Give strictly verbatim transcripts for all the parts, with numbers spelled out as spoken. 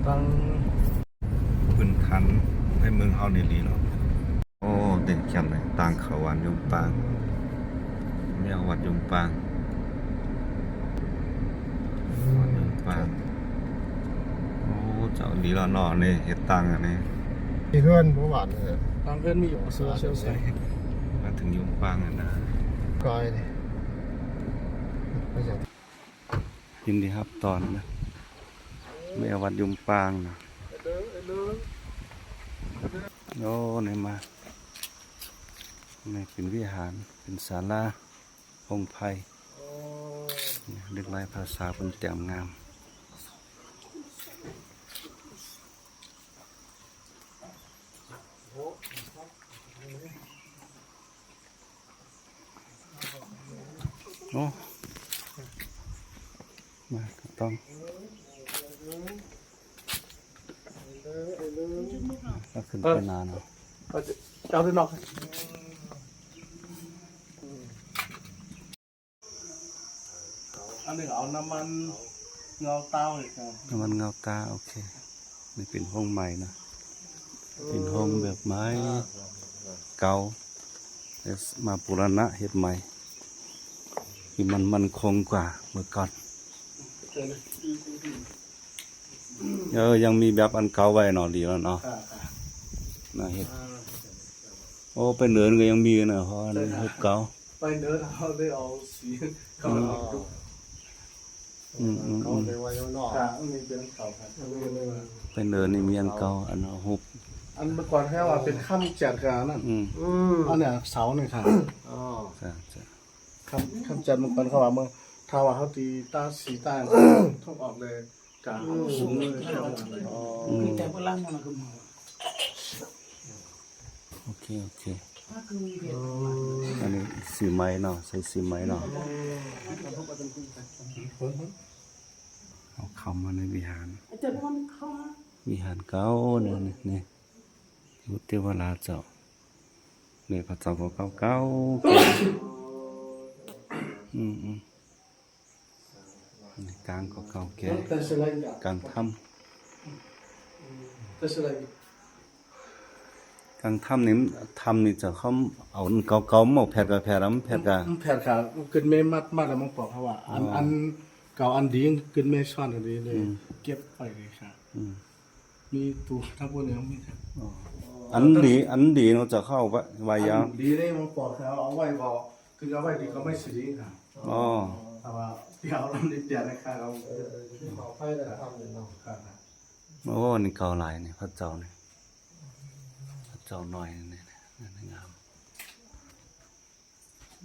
ตั้งพื้นฐานในเมืองเฮานี่ดีเนาะ โอ้ เต็มแคมป์เลย ต่างเขาวัดยมปาง แม่วัดยมปาง วัดยมปาง โอ้ เจ้าดีแล้วเนาะ นี่เฮ็ดต่างอันนี้ ที่เฮือนเมื่อวานนี่แหละ ทางเพื่อนมีอยู่ มาถึงยมปางแล้วนะ กอยนี่ ไม่ใช่ ยินดีรับต้อนนะ แม่วัดยมปางนะ โอ้ นี่มา นี่เป็นวิหาร เป็นศาลา องค์ไพร เนี่ย ลวดลายภาษาเพิ่นแต้มงาม โอ้ มาก็ต้อง ก็ขึ้นไปนานเนาะ เอาจะเอาที่นอก อันนี้เอาน้ำมันเงาเตาอีกครับ น้ำมันเงาเตา โอเค นี่เป็นห้องใหม่นะ เป็นห้องแบบไม้เก่า แล้วมาบูรณะเฮ็ดใหม่ ที่มันมั่นคงกว่าเมื่อก่อน เออ ยังมีแบบอันเก่าไว้เนาะ ดีแล้วเนาะ ค่ะ ค่ะ นะเฮ็ด อ่า โอ้ ไปเนินก็ยังมีนะ เพราะอันนี้ ใช่ค่ะ เฮ็ดเก่า ไปเนินเขาได้เอาสีเขา อืม อืม อืม เขาเลยว่าอยู่นอก ค่ะ อันนี้เป็นเก่าค่ะ ไปเนินนี่มีอันเก่า อันเอาหุบ อันเมื่อก่อนเขาว่าเป็นค่ำแจ่ดกับอันนั้น อืม อืม อันเนี้ยเสาเนี่ยค่ะ อ๋อ จ้ะ จ้ะ ค่ำ ค่ำแจ่ดเมื่อก่อนเขาว่าเมื่อ ถ้าว่าเขาตีตาสีตา ต้องออกเลย กะ อืม สูงเลย อ๋อ อืม แต่พลังมันก็มา โอเค โอเค อันนี้สีไม้เนาะ ใส่สีไม้เนาะ เอาเข้ามาในวิหาร วิหารเก่าเนี่ย นี่ นี่ อยู่เทวราชเจ้า นี่พระเจ้าก็เก่าเก่า อืม อืม นี่กลางก็เก่าแก่ กลางถ้ำ กลางถ้ำนี่ ถ้ำนี่จะเขาเอาเก่าๆมาแผดกับแผดแล้วมันแผดกับ มันแผดค่ะ มันขึ้นไม่มัด มัดแล้วมันปอกเขาว่า อัน อ๋อ อันเก่าอันดีขึ้นไม่ซ่อนอันนี้เลย อืม เก็บไปเลยค่ะ อืม มีตู้ทั้งพวกนี้มีครับ อ๋อ อันดี อันดีเนาะจะเข้าไว้ ไว้ยาว อันดีเลยมันปอกเขาเอาไว้บอก คือเอาไว้ดีก็ไม่สิดีค่ะ อ๋อ แต่ว่าเดี๋ยวเราได้เปลี่ยนนะคะ เรา เออ เออ ที่เขาไฟได้ทำเนี่ยเนาะ ครับ โอ้ นี่เก่าหลายนี่ พระเจ้านี่ พระเจ้าน้อยนี่ นี่งาม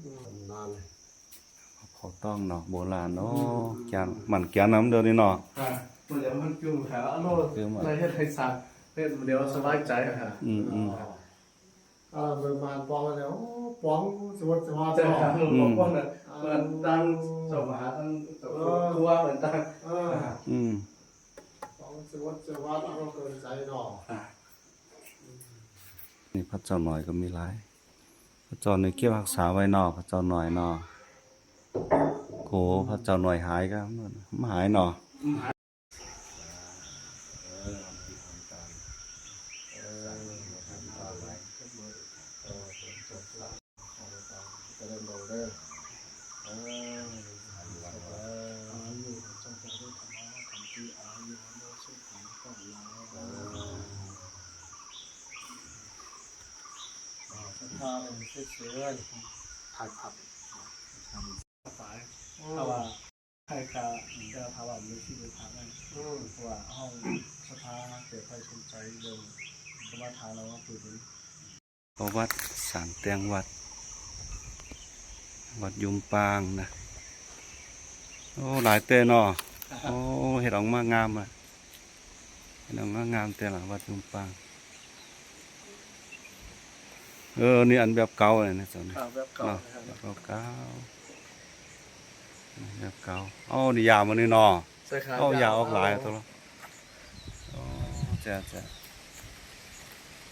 อืม นานเลย เขาต้องเนาะ โบราณเนาะ อืม แกน มันแกนน้ำเดียวนี่เนาะ ค่ะ มันเดี๋ยวมันคือค่ะ อันโน้น คือมัน อะไรเฮ็ดให้สร้าง เฮ็ดเดี๋ยวสบายใจค่ะ อืม อืม เออ เมืองมานปองแล้ว โอ้ ปองสวัสดิ์สวัสดิ์ ใช่ครับ เนาะ อืม ปองเนี่ย อ่า เหมือนตั้งเจ้ามหาทั้งเจ้า เออ ครัวเหมือนตั้ง เออ อืม ปองสวัสดิ์สวัสดิ์ เอาเกินใจเนาะ อ่า นี่พระเจ้าน้อยก็มีหลาย พระเจ้าน้อยเก็บรักษาไว้เนาะ พระเจ้าน้อยเนาะ โห พระเจ้าน้อยหายก็ มันหายเนาะ อ่า ศรัทธาองค์เสวย ถ่ายภาพ สาย อืม ถ้าว่าใครกะจะถามว่ามีที่ไปถามนั่น อืม เพราะว่าห้องศรัทธาเกิดใครสนใจเรื่องสมาทานเราก็คือ ประวัติสร้างแต่งวัด วัดยุมปางนะ โอ้ หลายเต้เนาะ โอ้ เฮ็ดออกมางามอะ เฮ็ดออกมางามเต้ล่ะ วัดยุมปาง เออ นี่อันแบบเก่าเลยนะ เจ้านี่ ครับ แบบเก่า เนาะ นะครับ แบบเก่าๆ แบบเก่า เอานี่ยามันนี่เนาะ ใช่ครับ เอายาออกหลาย ยาออก ตัวละ อ๋อ จ้ะ จ้ะ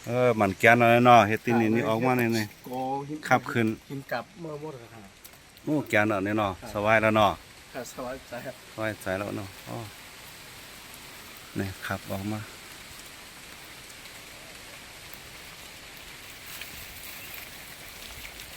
เออ มันแกนเอาเนาะ เฮ็ดที่นี่ นี่ออกมานี่ นี่ โอ้ หิน ขับขึ้น หินกลับเมื่อหมดครับ โอ้ แกนเอานี่เนาะ ครับ สบายแล้วเนาะ ครับ สบายใจครับ สบายใจแล้วเนาะ อ๋อ นี่ขับออกมา